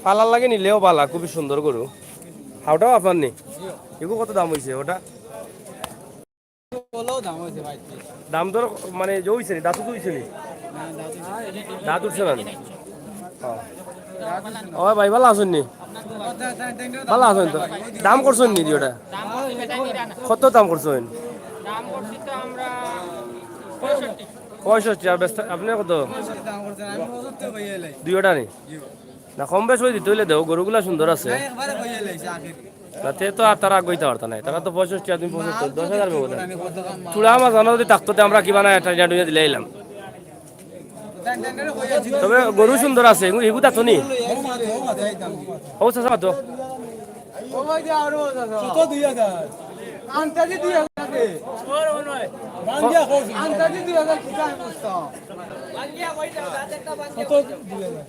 পালার লাগি নিলেও বালা, খুবই সুন্দর গরু। হাওটাও আপনার নি? এগু কত দাম অইছে ওটা? দাম দর মানে যে অইছে নি, দাঁত তো অইছে নি? দাঁত উঠছে না নি? ও। ও ভাই, ভালা আছইন নি? ভালা আছইন তো? দাম করছইন নি ওটা? কত দাম করছইন? পঁয়ষট্টি। আর বেচতা আপনে কত? দুইওটা নি? না, কম বেশ অই দিতে অইলে দেও, গরুগুলা সুন্দর আছে। তাতে তো আর তারা আগ অইতা পারতা নায়, তারা তো পঁয়ষট্টি আর তুমি পঁচাত্তর, দশ হাজার ব্যবধান। চূড়া মাছ আনা যদি থাকতো, তে আমরা কিবা না একটা জাডুইয়া দিলে আইলাম। তবে গরু সুন্দর আছে, এগু-, এগু দাঁত নি? ও চাচা, তো। কত দুই হাজার? আন্তাজি দুই হাজার দে। আন্তাজি দুই হাজার কিতা আমি বুঝতাম। কত দুই হাজার?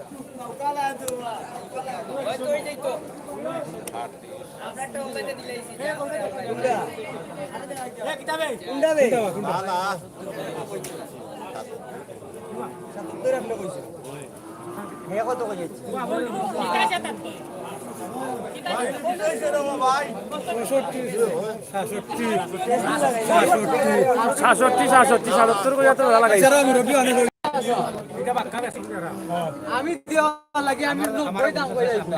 সাতষট্টি, সাতষট্টি, সাতষট্টি, সাতষট্টি করে এত ভালা লাগাইছে। আমি দেওয়া লাগে, আমি নব্বই দাম করে দিলাম।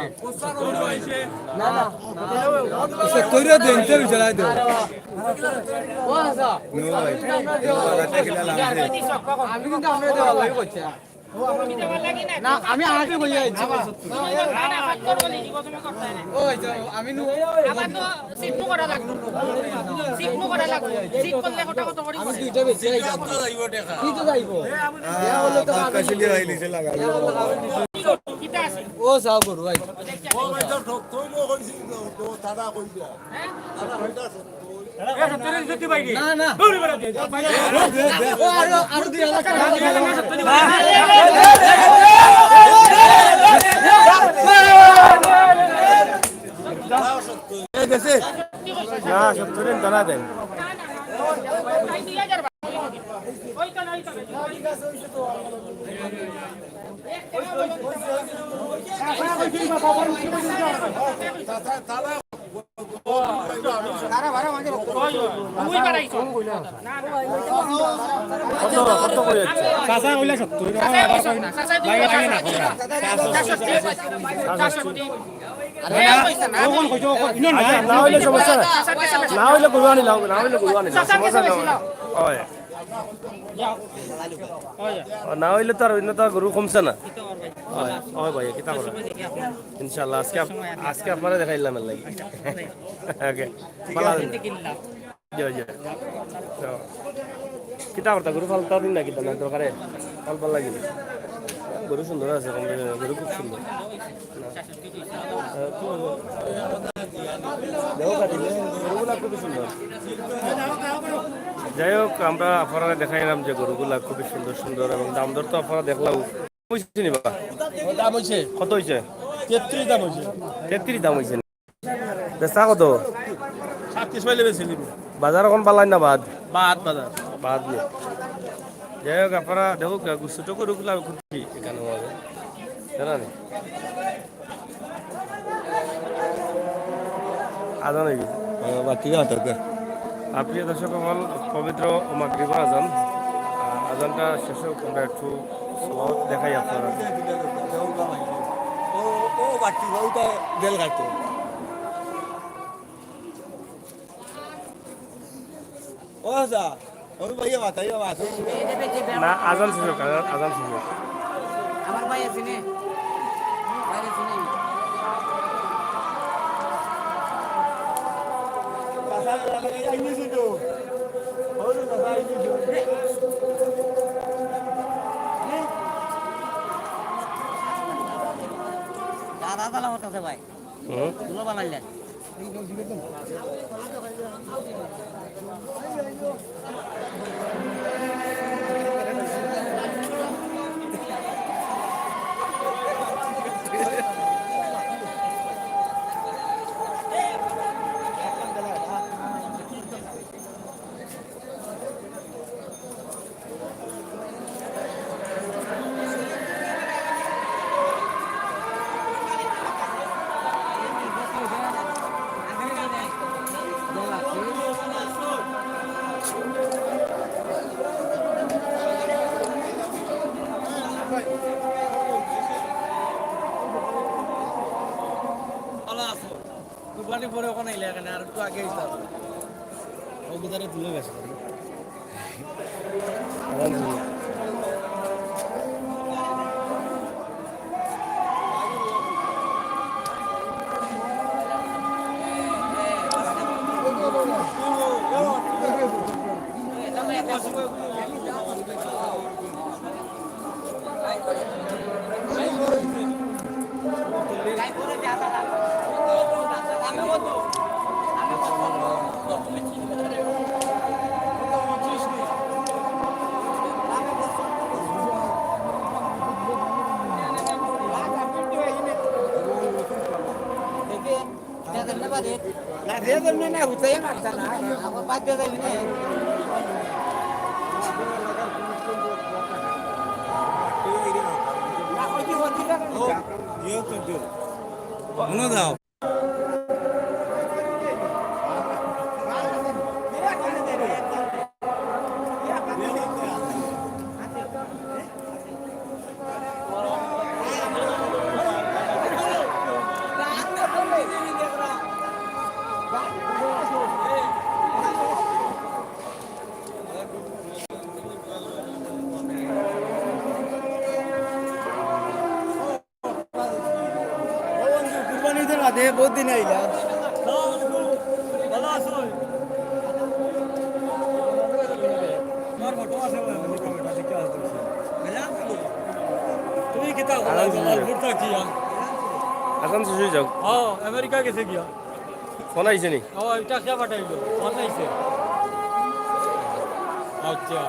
না, না। সে কইরা দেন, তে বিচারাই দেন। ও আচ্ছা। আমি কিন্তু আমরা দেওয়া লাগে করছি। না, আমি আগে কইয়া আইছি। ও, এই যে, আমি নু- আবার তো সিট নু করা লাগবো। সিট নু করা লাগবো। সিট করলে কত কত করি আমি দুইটা বেশি আইতাম। কি তো যাইবো? ইয়া হলো তো আমি- ও, যাও গরু, ভাই। না, না। ও, আরো, আরো দুই হাজার টাকা। না, সত্তর দিন তো না দেন। কত, কত করে যাচ্ছে? চাচা কইলা সত্তর। আচ্ছা, না হইলে সমস্যা নাই। না হইলে গরু আনিলাম, না হইলে গরু আনিলাম, সমস্যা নাই। হয়। ও, না হইলে তো আর অন্য তো আর গরু কমছে না। হয়, হয় ভাই, কিতা করে? ইনশাআল্লাহ, আজকে আপ-, আজকে আপনারে দেখাইলাম এর লাগি। ওকে, ভালা আছইন? জি, জি। তো, কিতা করতা? গরু ফালতা দিন না কিতা না দরকারে? ফালবার লাগি। গরু সুন্দর আছে, কম বেশি, গরু খুব সুন্দর। না। আহ, কি বলবো? দেখো কাটিলে, গরুগুলা খুবই সুন্দর। যাই হোক, আমরা আপনারে দেখাইলাম যে গরুগুলা খুবই সুন্দর সুন্দর এবং দাম দর তো আপনারা দেখলাম। কইছি নি বা? দাম অইছে। কত অইছে? তেত্রিশ দাম অইছে। তেত্রিশ দাম অইছে নি? বেচা কত? সাতত্রিশ পাইলে বেচি দিমু। বাজার অখন বালা না বাদ? বাদ বাজার। বাদ নি। যাই হোক, আপনারা দেখউক্কা, ছোট গরুগুলা খুব কি এখানে হবে। জানা নি? আজান অইগেছে। আহ, বাকি আজান অইগেছে। আর প্রিয় দর্শক অকল, পবিত্র মাগরিবর আজান। আহ, আজানটা শেষ হোক, আমরা একটু সলাওয়াত দেখাই আপনারা। ও, ও, বাকি, ওইটা বেল কাটতো। আচ্ছা, ওর ভাইয়া মাথা, ইয়া মাথা। না, আজান শেষ হোক, আজান, আজান শেষ হোক। আমার ভাই আছে নি? ভাই আছে নি? চাচা, আইনি ছিল। ওরে চাচা, আইনি ছিল। দাদা, দাদা, ওর কাছে ভাই। হুম? গুলো বানাইলেন। ভালো আছো? কুরবানি পরে ওখানে এলে এখানে আর একটু আগে আইতে হবে। ও কোথায় তুলে গেছে? না, যে জন্য না, হুতাইয়া মারতা না। আবার বাদ দিয়ে যাবি না। না, ওই যে, ওই যে, মনে দাও। ও বন্ধু, কুরবানি ঈদের বাদে বহুত দিন আইলা। ভালো আছো? তোমার ফটো আছে, তুমি কিতা আরাম শেষ হয়ে যাও। আলপুর থাকি, হ্যাঁ? আরাম শেষ হয়ে যাও। হ্যাঁ, আমেরিকা গেছে গিয়া। ফোন আইছে নি? ও, এটা কে পাঠাইলো? ফোন আইছে। আচ্ছা।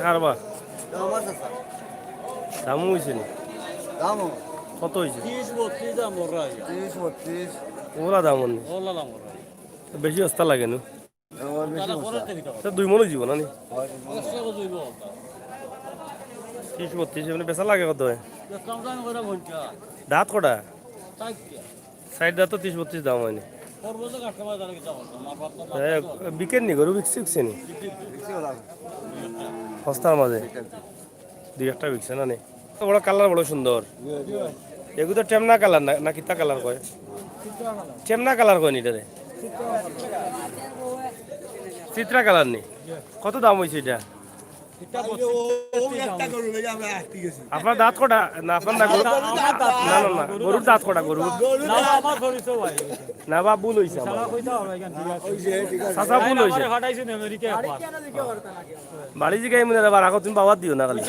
কারবার? দাম আছে, স্যার। দামও হইছে নি? দামও? কত হইছে? তিরিশ, বত্রিশ দাম ওরা। তিরিশ, বত্রিশ। ওলা দাম অইনি? ওলা দাম ওরা। তো বেশি সস্তা লাগে নু? ও, বেশি সস্তা। তো দুই মন হইব না নি? হয়, দুই মন। তিরিশ, বত্রিশ, মানে বেচা লাগে কত হয়? দাম দাম করে বলছে। দাঁত কটা? চারটা। সাইড তো তিরিশ বত্রিশ দাম হয়নি। বিকের নি গরু, বিকছে, বিকছে নি? সস্তার মাঝে দুই একটা বিকছে না নি? তো বড় কালার বড় সুন্দর। এগু তো টেমনা কালার না, না কিতা কালার কয়? চেমনা কালার কইন ইটারে? চিত্রা কালার নি? কত দাম অইছে ইটা? আপনার দাঁত কটা? না, আপনার না, গরু, না, না, না, গরুর দাঁত কটা? গরুর? না, না, আমার ধরিছে ভাই। না বা, ভুল অইছে আমার। চাচা, ভুল অইছে। বাড়ি জিগাই মনে হয়, রাখো, তুমি বাবার দিও না খালি।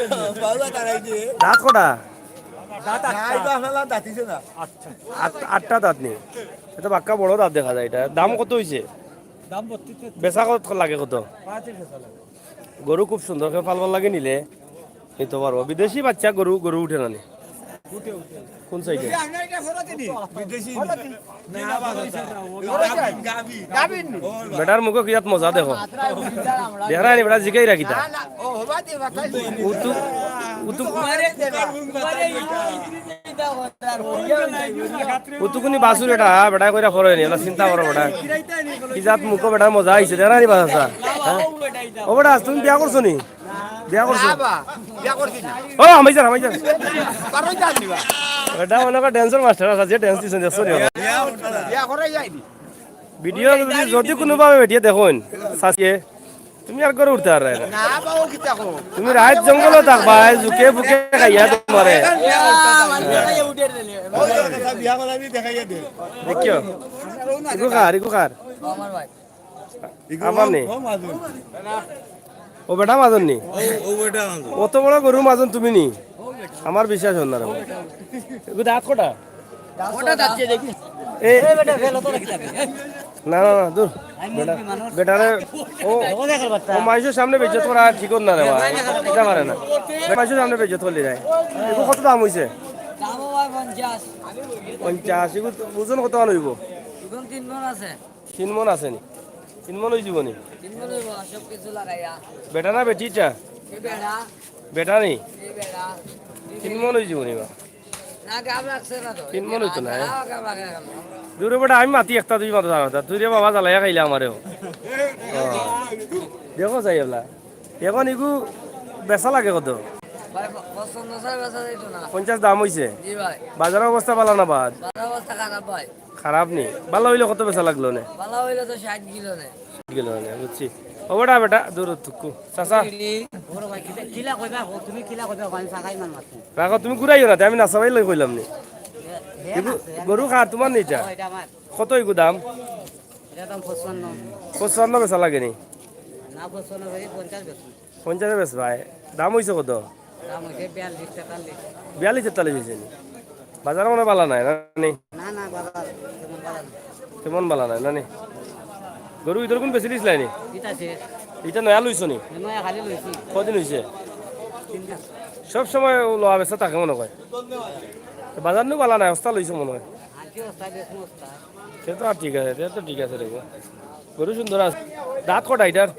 দাঁত কটা? আট-, আটটা দাঁত নি? এটা বাক্কা বড় দাঁত দেখা যায়। এটা দাম কত অইছে? বেচা কত লাগে কত? গরু খুব সুন্দর, কেউ পালবার লাগি নিলে নিতে পারবো। বিদেশি বাচ্চা গরু, গরু উঠে না নি? কোন সাইডে? বেটার মুখো কিয়াত মজা দেখো। দেখরা নি বেটা, জিগাই রাখি তা। উতু-, উতু-, উতুকুনি বাছুর এটা, বেটা কইরা ফরয় নি, ওলা চিন্তা করো বেটা। কি জাত মুখো বেটার মজা আইছে, দেখরা নি বাছা? হ্যাঁ? ও বেটা, তুমি বিয়া করছো নি? বিয়া করছো? না বা, বিয়া করছি না। ও, হামাই যার, হামাই যার। পারো যান দিবা। বেটা মনে করে ড্যান্সর মাস্টার আছে, যে ড্যান্স দিছে, দেখছো নি? বিয়া করা যায়নি। ভিডিও যদি, যদি কোনোভাবে বেটিয়ে দেখইন, চাচিয়ে, তুমি আর করে উঠতে পারবে না। না বা, ও কিতা কো? তুমি রাইত জঙ্গলো থাকবা, এই জুকে বুকে খাইয়া তোমারে। বিয়া করা আমি দেখাইয়া দে। দেখিও। ইগু কার, ইগু কার? আমার ভাই। আমার নি? ও বেটা মাজন নি? অত বড় গরু মাজন তুমি নি? আমার বিশ্বাস অর না রে ভাই। এগু দাঁত কটা? এ, না, না, না, দূর। বেটা, বেটারে, ও, ও মাইনষর সামনে বেইজ্জত করা ঠিক অর না রে ভাই। ইটা পারে না। মাইনষর সামনে বেইজ্জত করলি রে। এগু কত দাম অইছে? দাম ভাই পঞ্চাশ। পঞ্চাশ। এগু ওজন কত অইবো? ওজন তিন মণ আছে। তিন মণ আছে নি? তিন মণ অইযিবো নি? তিন মণ অইবো, সব কিছু লাগাইয়া। বেটা না বেটি ইটা? এই বেটা। বেটা নি? এই বেটা। তিন মণ অইযিবো নি বা? না, গাব রাখছে না তো। তিন মণ অইতো না, হ্যাঁ? গাব রাখে না। দূরে বেটা, আমি মাতি একটা, তুই মাতো জানো তা। তুই রে বাবা জ্বালাইয়া খাইলে আমারেও। ও। দেখো চাই এবলা। এখন ইগু বেচা লাগে কত? ভাই, প-, পছন্দ ছাড়া বেচা যাইতো না। পঞ্চাশ দাম অইছে? জি ভাই। বাজারর অবস্থা ভালা না বাদ? বাজারর অবস্থা খারাপ ভাই। খারাপ নি? ভালা অইলে কত বেচা লাগলো নে? ভালা অইলে তো ষাইট গেলো নে। ষাইট গেলো নে, বুঝছি। ও বেটা, বেটা, দূর থুকু। চাচা। বড় ভাই, কিলা, কিলা কইবা, তুমি কিলা কইবা, আমি চাকাই মান মারছি। রাখো, তুমি ঘুরাইও না, তে আমি নাস্তা পাইলে কইলাম নি। এ, এ ইগু, না, এ গরু কার, তোমার নি ইটা? ও, ইটা আমার। কত ইগু দাম? ইটা দাম পঁচপান্ন। পঁচপান্ন বেচা লাগে নি? না, পঁচপান্ন ভাই, পঞ্চাশ বেচছি। পঞ্চাশে বেচবায়। দাম অইছে কত? দাম অইছে বিয়াল্লিশ, তেতাল্লিশ। বিয়াল্লিশ, তেতাল্লিশ অইছে নি? বাজার মনে ভালা নায়, না নি? না, না, বাজার তেমন ভালা নায়। তেমন ভালা নায়, না নি? গরু ইদর কুন বেচি দিছলায় নি? ইটা শেষ। ইটা নয়া লইছো নি? নয়া খালি লইছি। কদিন অইছে? তিন মাস। সব সময় লওয়া বেচা থাকে মনে কয়। বাজার নু ভালা নায়, অবস্থা লইছো মনে কয়। আজকে অবস্থা বেশ মস্তা। সে তো আর ঠিক আছে, সে তো ঠিক আছে রে। গরু সুন্দর আছে। দাঁত কটা ইটার?